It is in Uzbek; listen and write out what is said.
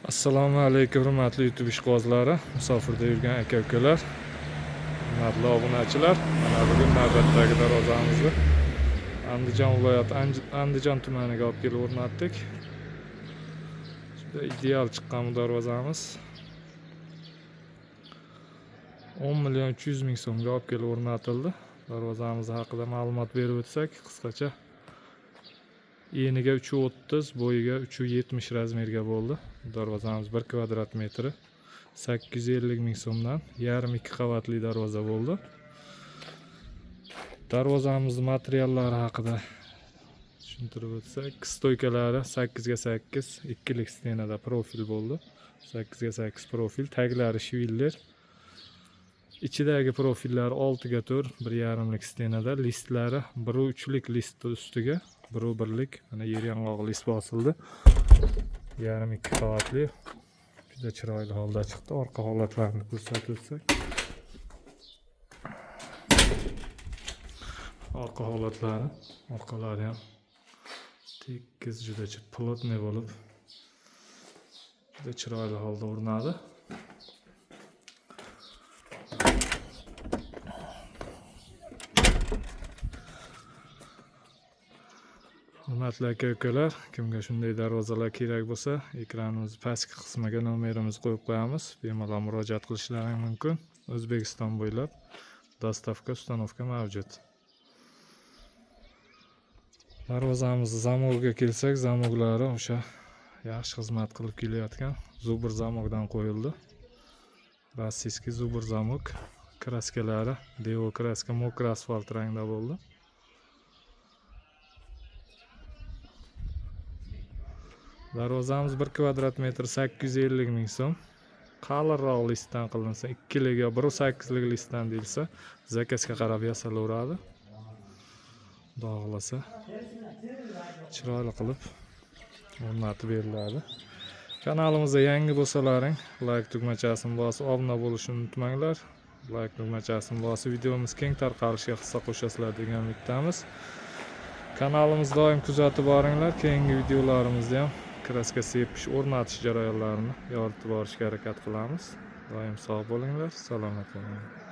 Assalomu alaykum, hurmatli YouTube ishqibozlari, musofirda yurgan aka ukalar, hurmatli obunachilar. Mana bugun navbatdagi darvozamizni Andijon viloyati Andijon tumaniga olib kelib o'rnatdik. Juda ideal chiqqan bu darvozamiz. 10 million 300 ming so'mga olib kelib o'rnatildi. Darvozamiz haqida ma'lumot berib o'tsak, qisqacha eniga 3.30, bo'yiga 3.70 razmerga bo'ldi. Darvozamiz 1 kvadrat metri 850 ming so'mdan, yarim ikki qavatli darvoza bo'ldi. Darvozamiz materiallari haqida tushuntirib o'tsak, стойка lari 8 ga 8, ikkilik стена da profil bo'ldi. 8 ga 8 profil, taglari швеллер. Ichidagi profillar 6 ga 4, 1,5lik стена da, listlari 1.3lik list ustiga 1.1lik mana yer yong'oq list bosildi. Yarim ikki qavatli, juda chiroyli holda chiqdi. Orqa holatlarini ko'rsatib o'tsak. Orqa holatlari, orqalari ham tekis, juda плотный bo'lib, juda chiroyli holda o'rnadi. Hurmatli aka ukalar, kimga shunday darvozalar kerak bo'lsa, ekranimiz pastki qismiga nomerimizni qo'yib qo'yamiz. Bemalol murojaat qilishlari mumkin. O'zbekiston bo'ylab доставка, установка mavjud. Darvozamizni zamogiga kelsak, zamoglari o'sha yaxshi xizmat qilib kelayotgan Zubr zamokdan qo'yildi. Российский Zubr zamok, краска lari Devo краска, мокрый asfalt rangda bo'ldi. Darvozamiz 1 kvadrat metr 850 ming so'm. Qalinroq listdan qilinsa, 2lik yo 1.8lik listdan deyilsa, заказ ga qarab yasalaveradi. Xudo xohlasa, chiroyli qilib o'rnatib beriladi. Kanalimizda yangi bo'lsalaring, like tugmachasini bosib obuna bo'lishni unutmanglar. Like tugmachasini bosib videomiz keng tarqalishiga hissa qo'shasizlar degan umiddamiz. Kanalimizni doim kuzatib boringlar. Keyingi videolarimizda ham краска sepish, o'rnatish jarayonlarini yoritib borishga harakat qilamiz. Doim sog' bo'linglar, salomat bo'linglar.